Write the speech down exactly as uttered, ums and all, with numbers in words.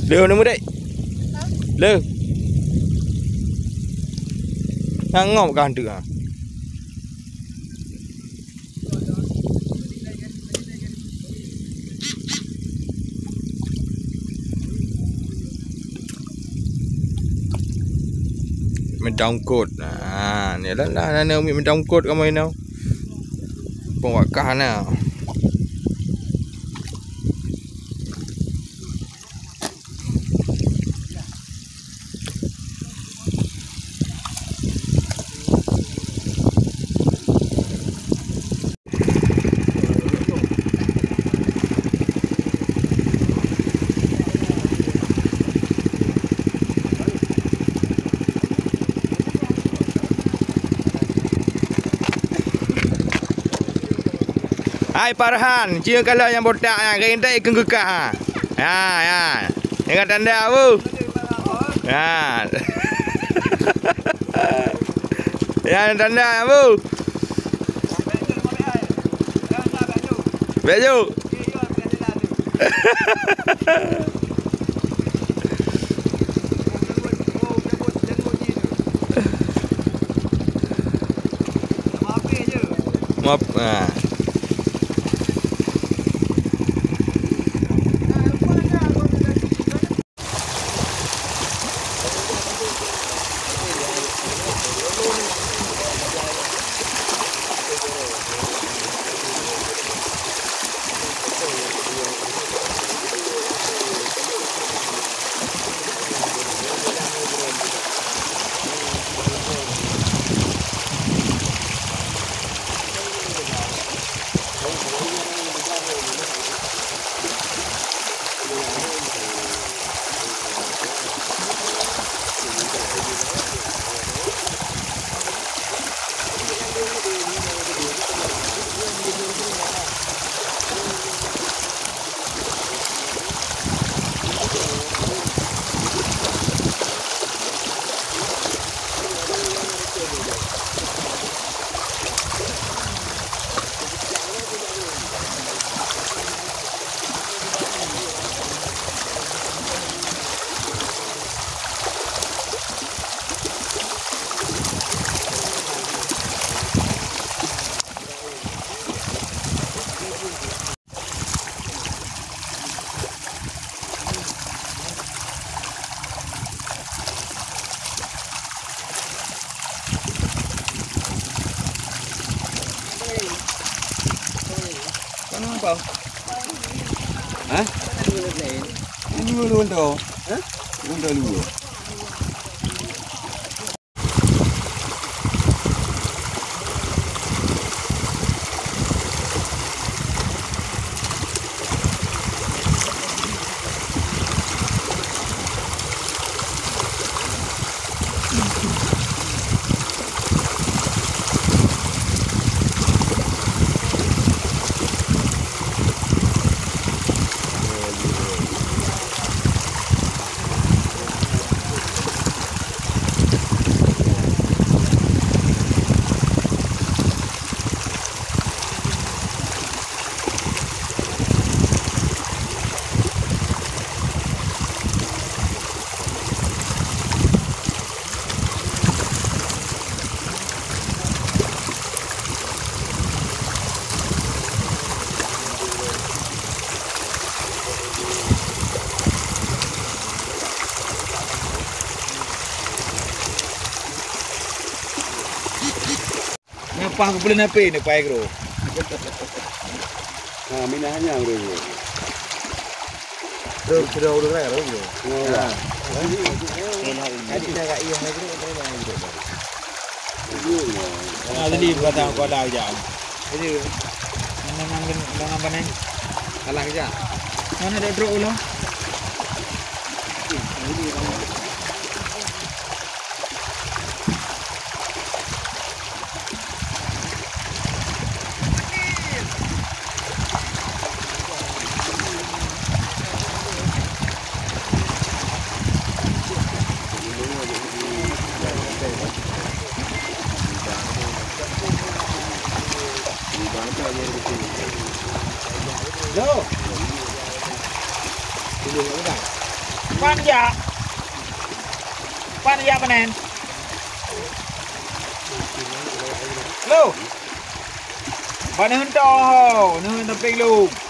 Le ni mudik. Le. Ngangop kah tu ah. Meudangkot. Ha, ni lah, lah, na, na, meudangkot kamoe nyoe. Pengwakah na. Hai Farhan, cie kalon nyang botak nyan, keu intat ikeu keukah ha. Ya, ya. Dengan tanda apa? Ya. Ya, tanda apa? Baju. Maaf, ah. Kenapa? Hah? Ini dulu, dulu. Hah? Dulu, dulu. Nyan paih geupeuleueng H P ni, paih gro. Ha, minah nyan ureueng nyoe. Terus sudah ureueng lain, ureueng nyoe. Oh. Ha. Jadi, dah kat iya, ureueng nyoe, ureueng nyoe. Ureueng nyoe. Ha, jadi batang kuala hujan. Jadi, mana nang, nang apa ni? Kalah hujan. Mana ada truk ulang? Hello. Hello, Bang. Pan jak. Pan jak panen. Lo. Ban neuheun toh, neuheun teumpéng lom.